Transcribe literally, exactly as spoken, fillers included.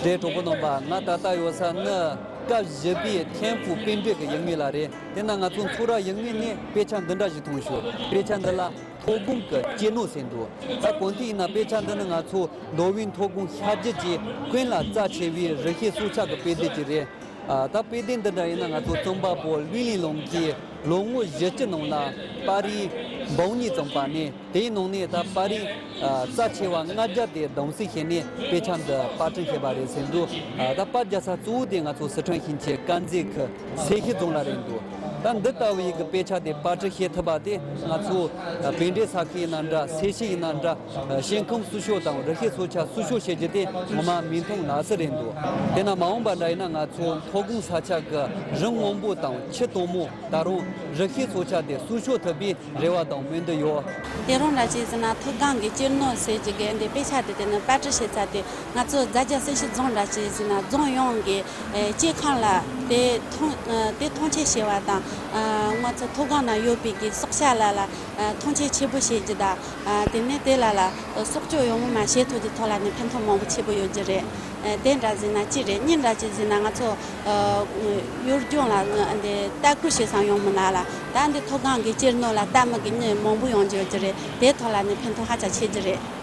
འདྲའི་གྲོགས་པོ་རྣམ་པ། ང་ད་ལྟ་ཡོད་ས་ནི་སྐབས་བཞི་པའི་ཐེན་ཧྥུ་པཎྜི་ཏ་གི་ཡིག་ངོས་ལ་རེད། དེ་ན་ང་ཚོ་ཚོགས་ར་ཡིག་ངོས་ནས་དཔེ་ཆ་འདི་འདྲ་ཞིག་མཐོང་བྱུང་། དཔེ་ཆ་འདི་ལ་ཐོ་དགོང་གི་གཅེས་ནོར་ཟེར་འདུག་ད་གོང་དེ་ཡིན་ན་དཔེ་ཆ་འདི་ནི་ང་ཚོ་མདོ་དབུས་མཐོ་སྒང་ཤར་རྒྱུད་ཀྱི་ཀུན་ལ་རྩ་ཆེ་བའི་རི་སྐྱེས་སྲོག་ཆགས་ཀྱི་དཔེ་དེབ་ཅིག་རེད། ཨ། ད་དཔེ་དེབ་འདི་འདྲ་ཡིན་ན་ང་ཚོ་རྩོམ་པ་པོ་ལུའུ་ལིན་ལུང་གིས་ལོ་ངོ་བཞི་བཅུ་ནང་ལ་པར་རིས་འབུམ་གཉིས་བརྩམས་པ་ནས། དེའི་ནང་ནས་ད་པར་རིས་ཨ་རྩ་ཆེ་བ་ལྔ་བརྒྱ་དེ་བསྡོམས་བསྡུས་བྱས་ནས་དཔེ་ཆ་འདི་པར་སྐྲུན་བྱས་པ་རེད་ཟེར་འདུག་ཨ། ད་པར་རྒྱག་ས་གཙོ་བོ་དེ་ང་ཚོ་སི་ཁྲོན་ཞིང་ཆེན་དཀར་མཛེས་ཁུལ་སེ་ཤི་རྫོང་ལ་རེད་འདུག་ད་འདི་ལྟ་བུའི་གི་དཔེ་ཆ་དེ་པར་སྐྲུན་བྱེད་ཐུབ་པ་དེ་ང་ཚོ་ཨ་བཻ་ཌཱུརྱ་ས་ཁུལ་ཡིན་ན་འདྲ། སེ་ཤི་ཡིན་ན་འདྲ། ཨ། ཞིང་ཁམས་སྲུང་སྐྱོབ་དང་རི་སྐྱེས་སྲོག་ཆགས་སྲུང་སྐྱོབ་བྱེད་རྒྱུ་དེ་ངོ་མ་མིག་མཐོང་ལག་ཟིན་རེད་འདུག་དེ་ན་མ་འོངས་པ་འདྲ་ཡིན་ན་ང་ཚོ་མཐོ་སྒང་ས་ཆ་གི་རི་སྔོན་པོ་དང་ཆུ་དྭངས་མོ། ད་རུང་རི་སྐྱེས་སྲོག་ཆགས་དེ་སྲུང་སྐྱོབ་ཐུབ་པའི་རེ་བ་དང་སྨོན་འདུན་ཡོད། དེ་རིང་འདྲ་ཅིག་ཟེར་ན་མཐོ་སྒང་གི་གཅེས་ནོར་ཟེར་གྱི་གི་འདི་དཔེ་ཆ་དེ་དེ་ནི་པར་སྐྲུན་བྱེད་ས་དེ་ང་ཚོ་རྫ་རྒྱབ་སེ་ཤི་རྫོང་འདྲ་ཅིག་ཟེར་ན་རྫོང་ཡོངས་ཀྱི་ཨེ་སྐྱེ་ཁམས་ལ་དེ་མཐོང་ཨ་དེ་མཐོང་ཆེན་བྱེད་པ་དང་། ཨ། ང་ཚོ་མཐོ་སྒང་ན་ཡོད་པའི་གི་སྲོག་ཆགས་ལ་ལ་ཨ་མཐོང་ཆེན་ཆེན་པོ་བྱེད་རྒྱུ་དང་། ཨ། དེ་ནས་དེ་ལ་ལ་སྲོག་སྐྱོབ་ཡང་མང་མང་བྱེད་ཐུབ་རྒྱུ་ཐོག་ལ་ནི་ཕན་ཐོགས་མང་པོ་ཆེན་པོ་ཡོད་རྒྱུ་རེད། ཨ། དེ་འདྲ་ཟེར་ན་གཅིག་རེད། གཉིས་འདྲ་ཅིག་ཟེར་ན་ང་ཚོ་ཨ་གཡུ་ལྗོངས་ལ་ཨ་འདི་ལྟ་སྐུལ་བྱེད་སའང་ཡོང་མི་ན་ལ། ད་འདི་མཐོ་སྒང་གི་གཅེས་ནོར་ལ་ལྟ་མི་གི་མི་མང་པོ་ཡོང་རྒྱུ་ཡོད་རྒྱུ་རེད། དེ་ཐོག་ལ་ནི་ཕན་ཐོགས་ཧ་ཅང་ཆེ་རྒྱུ་རེད།